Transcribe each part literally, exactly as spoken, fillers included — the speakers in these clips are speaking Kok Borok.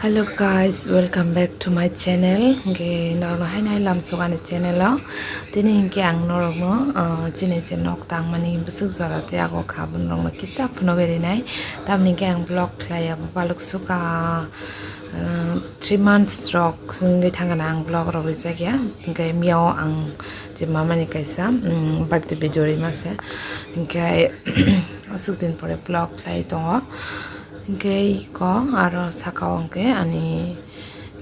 Hello guys, welcome back to my channel. Hingke norokno haino hai lamsok ani channel o. Tini hingke ang norokno, ah, chini je nok tangmani bwswk jora tei ago kha, bo norokno kisa phunugwi rinai. Tamni hingke ang vlog khlai ya, bo baluk suk, ah, ah, three months rok wngwi thangkha na ang vlog rok rijak ya. Hingke miyao ang je mamani kaisa, mm, birthday video rima se. Hingke aswk din pore vlog khlai tongo. Hingke iko aro saka o hingke ani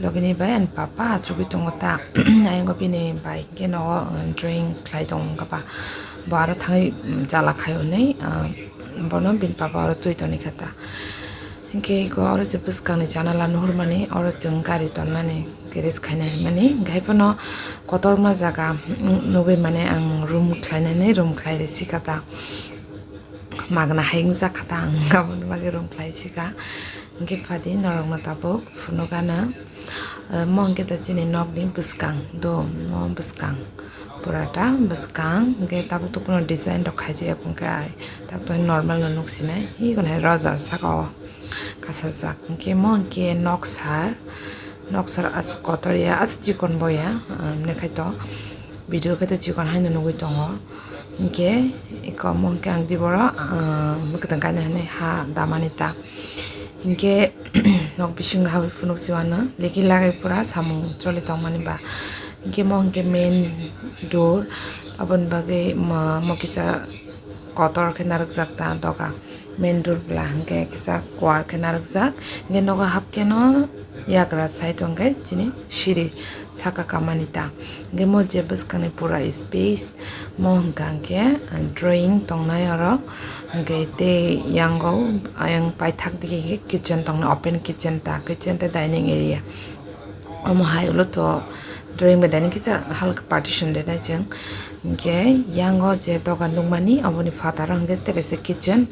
logini bai ani papa achugwi tongo ta. Ayang o bini bai hingke nogo, uh, drawing khlai tongo wngkha ba. Bo aro thangwi, um, chala khai hwnwi, uh, bono bini papa aro twi toni kha ta. Hingke iko oro je bwskangni janala nuhurmani, oro chwng gari tonnani garage khaina hinmani. Hingke hai phano kotorma jaga, mm, nugwi mane ang room khlainani, room khlai risi kha ta. Magna hai wngjakha ta ang aboni bagwi room khlai sika. Hingke phadi norokno tabuk phunukgana. Eh, mo hingke ta chini nokni bwskang do, mo bwskang purata bwskang hingke tabuk to kuno design rok khaijak ya hingke ai tak to normal no nuksinai hi hwnai rojar saka o kasajak hingke mo hingke noksar, noksar as kotor ya as chikon bo ya, ah, hwnwi khai to video khe to chikon haino nugwi tongo. Hingke iko omo hingke ang tei boro, ah, mwkhwtwng kainwi ha damani ta. Hingke nok bisingo habwi phunuk se uanw, leki lagai pura samung choli tongmani ba. Hingke mo hingke main door, aboni bagwi mo, mo kisa kotor khe narwkjak ta doga. Main door bwla hingke kisa kuar khe narwkjak. Hingke nogo hapkeno yagra side o hingke chini siri saka kamani ta. Hingke mo je bwskangni pura space mo hingka hingke, ah, drawing tongnai oro. Hingke tei yango ayang paithak digi hingke kitchen tongnai, open kitchen ta, kitchen tei dining area. Omo hai ulo to drawing bai dining kisa halka partition rinai chwng. Hingke yango je doga nukmani, oboni phataro hingke tei kaisa kitchen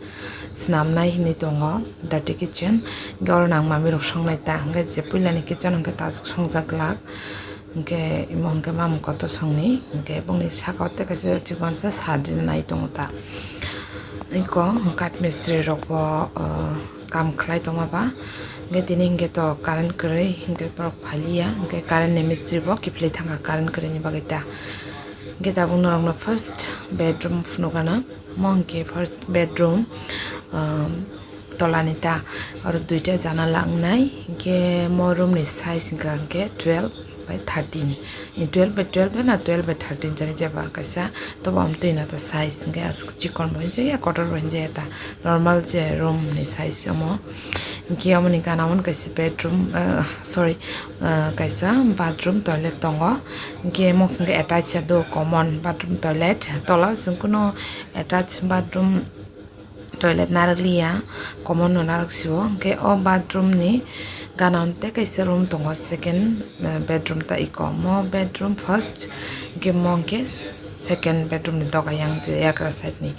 swnamnai hinwi tongo, dirty kitchen. Hingke oro nang mamirok songnai ta, hingke je puilani kitchen hingke ta aswk songjak glak. Hingke imo hingke mamung kotor songni, hingke bongni saka o tei kaisa chikonsa sadinai tongo ta. Eko kath mistri rok bo, o, kam khlai tongma ba. Hingke tini hingke to current kwrwi, hingke borok phaliya, hingke current ni mistri bo kiphilwi thangkha current kwrwini bagwi ta. Hingke tabuk norokno first bedroom phunukgana, mo hingke first bedroom, um, tolani ta, oro duita janala wngnai, hingke mo room ni size hingka hingke twelve by thirteen, twelve by twelve na twelve by thirteen jani jeba kaisa, tobo amtwi no ta size hingke aswk chikon bo hinjaya, kotor bo hinjaya ta, normal je room ni size omo. Hingke omo ni gana o kaisa bedroom, ah, sorry, ah, kaisa bathroom toilet tongo, hingke omo hingke attach do common bathroom toilet, tola o chwng kunu attach bathroom toilet narwkliya, common no narwk sio. Hingke o bathroom ni gana o tei kaisa room tongo, second, eh, bedroom ta iko. Mo bedroom first, hingke mo hingke second bedroom ni doga yang je yagra side ni.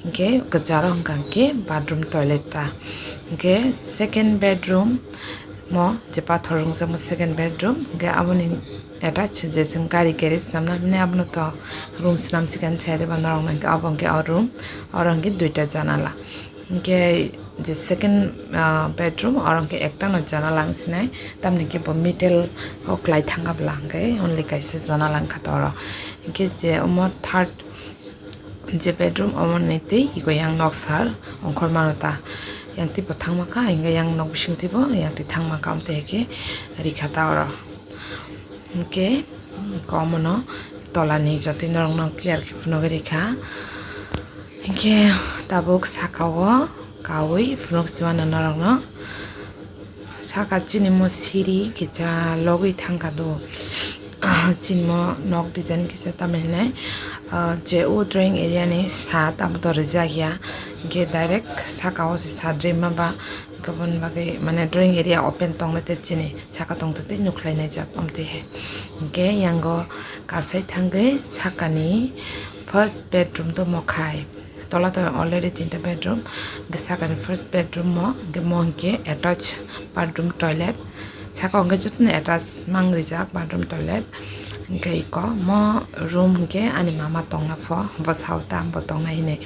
Hingke kwcharo hingka hingke bathroom toilet ta. Hingke second bedroom mo je pathor wngjak mo second bedroom, hingke aboni attach je chwng gari garage swnamna hwnwi abono to room swnam sikha, norok no hingke abo hingke o room, oro hingke duita janala. Hingke je second, ah, bedroom, oro hingke ekta no janala wng sinai, tamni hingke bo middle o kwlai thangkha bwla, hingke only kaisa janala wngkha ta oro. Hingke je omo third je bedroom, omo ni twi iko yang noksar ongkhor mano ta, yang twi bo thangma kha, hingke yang nok bising twi bo yang twi thangma kha, amtwi hai khe rikha ta oro. Hingke, hingke omono tolani jotoi norokno clear khe phunugwi rikha. Hingke tabuk saka o kaui phunuk simano norokno. Saka chini mo siri kisa logwi thangkha do. Chini mo nok design kisa tamni hinai, ah, je o drawing area ni sat abo to rijak ya. Hingke direct saka o se sat rima ba. Aboni bagwi mane drawing area open tongle tei chini saka tongtwtwi nukhlai naijak, amtwi hai. Hingke yango kasai thangwi sakani first bedroom to mokhai. Tola tola already tinta bedroom. Hingke sakani first bedroom mo, hingke mo hingke attach bathroom toilet. Saka hingke jotono attach mang rijak bathroom toilet. Hingke iko mo room hingke ani mama tongna pho, bo sao ta bo tongnai hinui.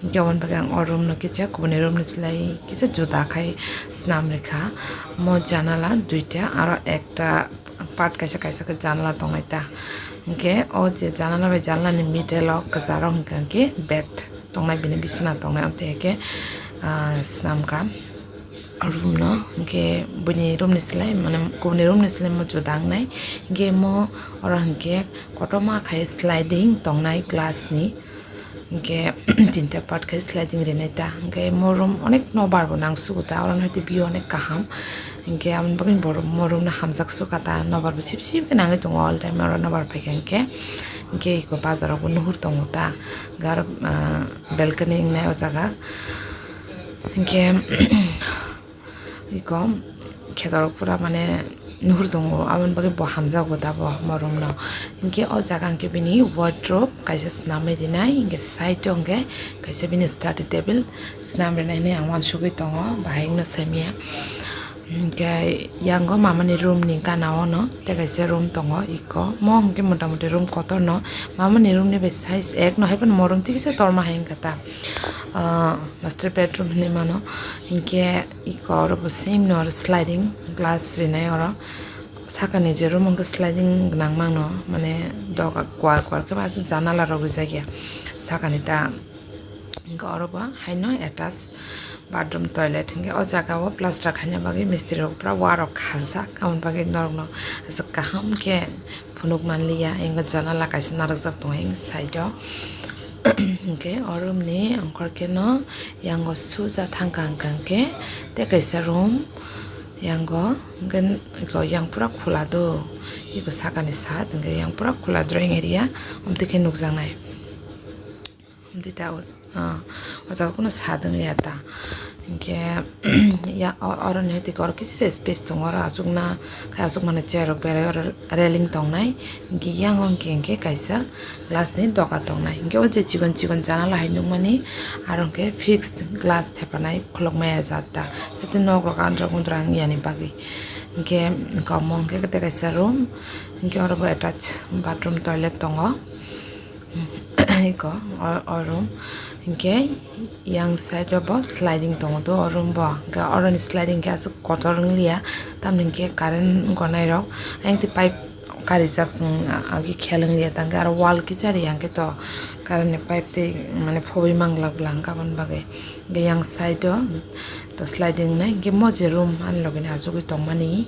Hingke aboni bagwi ang o room no kisa kubuni room ni slai kisa juda khai swnam rikha. Mo janala duita aro ekta part kaisa kaisa khe janala tongnai ta. Hingke o je janala bai janala ni middle o kwcharo hingka hingke bed tongnai, bini bisna tongnai, amtwi hingke, ah, swnam kha. Room no, hingke buini room ni slai, mane kubuni room ni slai mo juda wngnai. Hingke mo oro hingke kotorma khai sliding tongnai glass ni. Hingke tinta part khai sliding rinai ta. Hingke mo room onek nobar bo nangsugo ta, oro no view onek kaham. Hingke aboni bagwi bo mo room no hamjak sukha ta, nobar bo sip sip khe nangwi tongo all time oro nobar phaikha hingke. Hingke iko bazar o bo nuhur tongo ta, hingke aro, ah, balcony wngnai o jaga. Hingke iko khetorok pura mane nuhur tongo, aboni bagwi bo hamjago da bo mo room no. Hingke o jaga hingke bini wardrobe kaisa swnamwi rinai, hingke side o hingke kaisa bini study table swnam rinai hinui ang uansugui tongo, bahai wngno saimaya. Hingke yango mamani room ni gana o no tei kaisa room tongo, iko mo hingke mota moti room kotor no, mamani room ni bai size ek no, hai phano mo room tikisa torma hai wngkha ta. Ah, master bedroom hinui mano. Hingke iko oro bo same no oro sliding glass rinai oro. Sakani je room hingke sliding gwnang mano, mane doga kuar kuar khe ma aswk janala rok rijak ya sakani ta. Hingke oro bo haino attach bathroom toilet hingke o jaga o plaster khaina bagwi mistri rok pura wa rok khajak, aboni bagwi norok no aswk kaham khe phunuk manliya. Hingke janala kaisa narwkjak tongo hing side o. Hingke o room ni ongkhor khe no yango suja thangka hingka hingke tei kaisa room yango hingke iko yang pura khula do, iko sakani side hingke yang pura khula drawing area omtwi khe nukjaknai. Omtwi ta o, ah, o jaga kunu side wngliya ta. Hingke ya, o-, oroni hwtwi oro kisa space tongo, oro achukna khai achukmani chair rok berai, oro railing tongnai. Hingke yang o hingke, hingke kaisa glass ni doga tongnai. Hingke o je chikon chikon janala hai nukmani, aro hingke fixed glass thepanai khulukmaya jat ta. Jate nok rok andra gundra wngya ni bagwi. Hingke iko omo hingke tei kaisa room, hingke oro bo attach bathroom toilet tongo. Iko o, o room. Hingke yang side o bo sliding tongo do o room bo. Hingke oroni sliding khe aswk kotor wngliya. Tamni hingke current gonai rok. Ayang twi pipe karijak chwng agi khel wngliya. Tangke aro wall kisa ri yang khe to current ni pipe tei mane phobwi manglak bwla hingke aboni bagwi. Hingke yang side o to sliding nai. Hingke mo je room ani loge ni achugwi tongmani.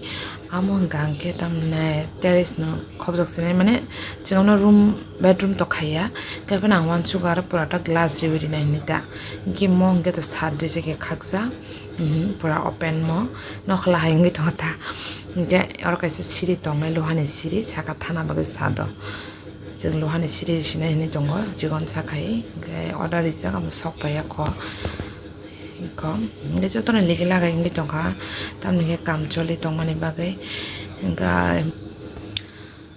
Amo hingka hingke tamni terrace no khobjak sinai, mane chwngno room, bedroom to khaiya, khe phano ang uansugo aro pura ta glass riwi rinai hinui ta. Hingke mo hingke to sat rijak ya khaksa, mhm, pura open mo, nokhola hai wngwi tongo ta. Hingke oro kaisa siri tongnai, luhani siri, saka thana bagwi sado. Chwng luhani siri sinai hinui tongo, chikon sakhai, hingke order rijak, amo sok paiya kho. Iko, hingke jotono ligi lagai wngwi tongkha, tamni hingke kam choli tongmani bagwi. Hingke,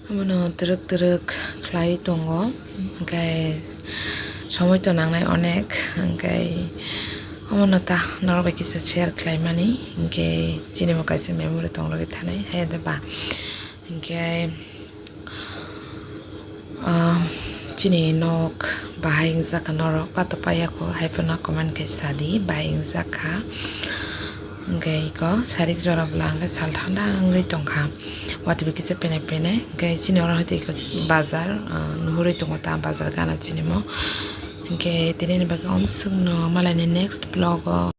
omono twrwk twrwk khlai tongo, hingke somoi to nangnai onek, hingke omono ta norok bai kisa share khlaimani, hingke chini bo kaisa memory tonglogwi thanai, hai de ba. Hingke, ah, chini nok bahai wngjakha norok, pato payakho hai phano comment khai sadi, bahai wngjakha. Hingke iko sarik jora bwla hingke sal thanda wngwi tongkha, watwi kisa pene pene. Hingke chini oro hai tei iko bazar, ah, nuhurwi tongo ta bazar gana chini mo. Hingke tini ni bagwi omswkno malaini next vlog o.